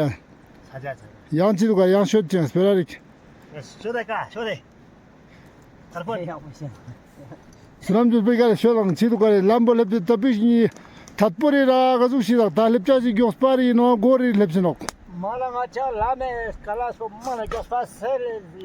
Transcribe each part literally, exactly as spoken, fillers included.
ཡ། ཡང་ཅི་དུག་ག་ཡང་ཤོད་ཅིང་སྤེ་ར་རིག། ཤོད་དེ་ཀ་ཤོད་དེ། ཐར་པོ། སུ་རམ་ཇུས་པེ་ག་ལེ་ཤོད་ལང་ཅི་དུག་ག་ལེ། ལམ་བོ་སླེབས་ཏེ་ད་པིག་ཉི་ཐད་པོ་རེ་ར་ག་ཟུག་ཤིག་དག་ད་སླེབས་ཅ་ཞིག་མགྱོགས་པ་རེ་ཡིན་ནོག་གོ་རེ་སླེབས་ཤིག་ནོག་མ་ལ་ང་ཅག་ལམ་མེ་ཀ་ལ་སོ་མ་ལ་མགྱོགས་པ་སེ་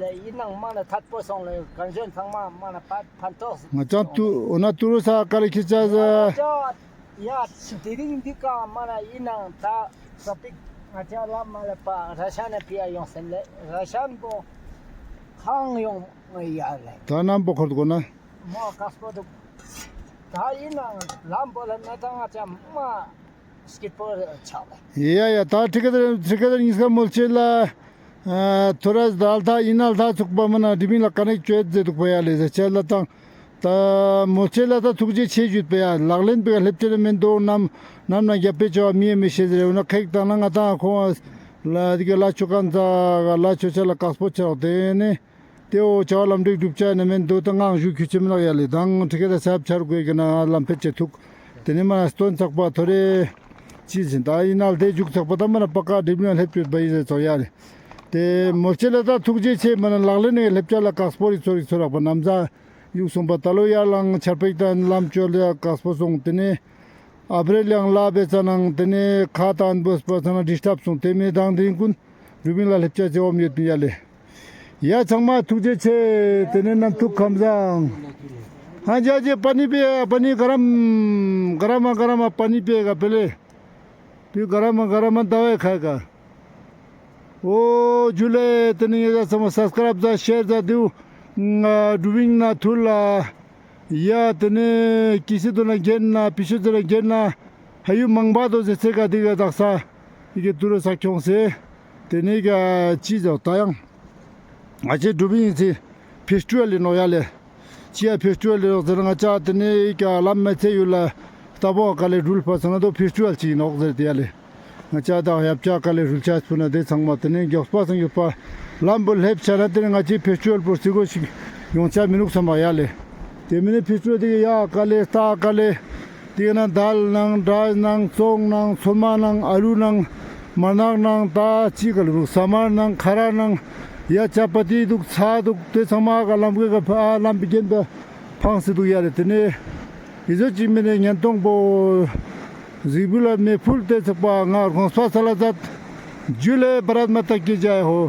ལེ་ཡིན་ནང་མ་ལ་ཐད་པོ་སོང་ལེ་གན་ཞོན་ཚང་མ་མ་ལ་ཕན་ཕན་ཐོགས་ང་ཅག་ཏུ་འོ་ན་ཏུ་རུ་ས་ཀ་ལེ་ཁྱི་ཅ་ཟ། ཡ་དེ་རིང་འདི་ཀ་མ་ན་ཡིན་ནང་ད་ས་པིག་ང་ཅག་ལ་མ་ལ་པ་ར་ཤ་ན་ཕི་ཡ་ཡོང་སེམས་ལེ་ར་ཤ་ན་པོ་ཁང་ཡོང་ཡ་ལེ། ད་ནམ་པོ་ཁོར་དགོ་ན། མོ་ཀག་སྤོ་དུག་ད་ཡིན་ནང་ལམ་པོ་ལ་ན་ད་ང་ཅག་མ་སྐྱིད་པོ་ཆགས་ལེ། ཡ་ཡ་ད་ཁྲི་ཀ་དར་ཁྲི་ཀ་དར་ཉིས་ཀ་མོལ་ཆེ་ལ། ཐོ་རས་ད་ལྟ་ཡིན་ན་ལྟ་ཚུགས་པ་མ་ན་དྲི་མིན་ལ་ཀ་ནེག་ཅོ་ཡེད་ཟེར་དུག་པ་ཡ་ལེ་ཟེར་ཆེ་ལ་དང་། ད་མོལ་ཆེ་ལ་ད་ཐུགས་རྗེ་ཆེ་ཞུས་པ་ཡ་ལག་ལེན་པའི་ཀ་སླེབས་ཆེ་ན་མེན་དོ་ནམ་ནམ་ན་རྒྱབ་པེ་ཆོ་བ་མི་ཡེ་མི་ཤེས་ཟེར་འོ་ན་ཁེག་དང་ན་ང་དང་ཁོང་ལ་དི་ག་ལ་ཆོ་གང་ཚ་ག་ལ་ཆོ་ཆ་ལ་ཀག་སྤོ་ཆ་རོག་དེ་ནི་དེ་འོ་ཆ་བ་ལམ་འགྲིག་སྒྲུབ་ཆ་ནི་མེན་དོ་ད་ངང་ཞུ་ཁྱུ་ཆེ་མི་ལག་ཡ་ལེ་དང་ཁྲི་ཀ་ད་ས་ཡབ་ཆ་རུ་གོས་གི་ན་ལམ་ཕེ་ཆེ་ཐུག་དེ་ནི་མ་སྟོན་ཚག་པ་ཐོ་རེ། ཅི་ཟིན་ད་ཡིན་ན་ལ་དེ་མཇུག་ཚག་པ་ད་མ་ན་པ་ཀ་སྒྲིབ་ཉོ་སླེབས་ཡོད་པ་ཡིན་ཟེར་ཚོགས་ཡ་རེ། དེ་མོལ་ཆེ་ལ་ད་ཐུགས་རྗེ་ཆེ་མ་ན་ལག་ལེན་ནས་སླེབས་ཆ་ལ་ཀག་སྤོ་རིག་ཚོ་རིག་ཚོ་རག་པ་ནམ་ཟ་ཡུག་སོང་པ་ད་ལོ་ཡར་ལང་ཆར་པེག་ད་ལམ་བཅོལ་ལ་ཀག་སྤོ་སོང་དེ་ནས་ ཨབ་རེལ་ཡང་ལ་བེ་ཙ་ནང་ཏེ་ནེ་ཁ་ཏང་བོས་པ་ཙ་ན་ཌིས་ཊབ་སོང་། ཏེ་མེ་དང་དེ་ཀུན་རུ་བིན་ལ་ལེབ་ཆ་ཅེ་འོམ་ཡོད་པིན་ཡ་ལེ། ཡ་ཚང་མ་ཐུགས་རྗེ་ཆེ། ཏེ་ནེ་ནམ་ཐུག་ཁམས་བཟང་། ཧ་ཇ་ཇེ་པ་ནི་པེ་ཡ་པ་ནི་ག་རམ་ག་རམ་ག་རམ་པ་ནི་པེ་ག་པེ་ལེ། པི་ག་རམ་ག་རམ་ད་བེ་ཁ་ག། འོ་ཇུ་ལེ། ཏེ་ནེ་ཡ་ཚང་མ་སབ་སི་ཀ་རབ་ཛད་ཤེར་ཛད་དེའུ་འགྲུ་བིན་ན་ཐུར་ལ། ཡ་ཏེ་ནེ་ཀི་སི་དོ་ན་གྱེན་ན་པི་ཤུ་དོ་ན་གྱེན་ན་ཧ་ཡུ་མང་པ་དོ་ཟེར་ཚེ་ག་དེ་ག་དག་ས་ཡི་གེ་ཏུ་རུ་ས་ཁྱོང་སེ། ཏེ་ནེ་ག་ཅི་ཟོ་ད་ཡང་ང་ཅི་འགྲུ་བིན་ཡིན་སི་ཕེས་ཊི་ཝལ་ཡིན་ནོག་ཡ་ལེ། ཅི་ཡ་ཕེས་ཊི་ཝལ་ཡིན་ནོག་ཟེར་ང་ཅ་ཏེ་ནེ་ག་ལམ་མེད་ཚེ་ཡུལ་ལ་ལྟ་བོ་ག་ལེ་འགྲུལ་ཕ་སོང་ན་དོ་ཕེས་ཊི་ཝལ་ཅིག་ཡིན་ནོག་ཟེར་ཏེ་ཡ་ལེ། ང་ཅ་དང་ཡབ་ཅ་ཀ་ལེ་རུལ་ཆ་སྤུ་ན་དེ་ཚང་མ་ཏེ་ནེ་མགྱོགས་པ་སང་མགྱོགས་པ་ལམ་བུ་ལེབ་ཆ་ན་ཏེ་ནེ་ང་ཅི་ཕེས་ཊི་ཝལ་པོ་སི་གོ་ཞིག་ཡོང་ཆ་མི་ནུག་སམ་པ་ཡ་ལེ། ཏེ་མི་ནེ་ཕེས་ཊི་ཝལ་དེ་ཡ་ཀ་ལེ་སྟ་ཀ་ལེ། ཏེ་ན་དཱལ་ནང་ཌྲའི་ནང་ཙོང་ནང་ཚོད་མ་ནང་ཨ་ལུ་ནང་མར་ནག་ནང་ད་ཅི་ག་ལེ་རུག་ས་མར་ནང་ཁ་ར་ནང་ཡ་ཅ་པ་ཏི་དུག་ཚ་དུག་ཏེ་ཚང་མ་ག་ལམ་གེ་ག་ཕ་ལམ་བི་གེན་པ་ཕངས་སེ་དུག་ཡ་ལེ། ཏེ་ནེ་ཨི་ཟོ་ཅིག་མེ་ནེ་ཉན་ཏོང་པོ་གཟིགས་འབུལ་ལ་མེ་ཕུལ་ཏེ་ཚོགས་པ་ང་དགོངས་པ་སལ་ལ་མཛད། ཇུ་ལེ། བྷ་རད་མ་ཏ་ཀི་ཇའི་ཧོ།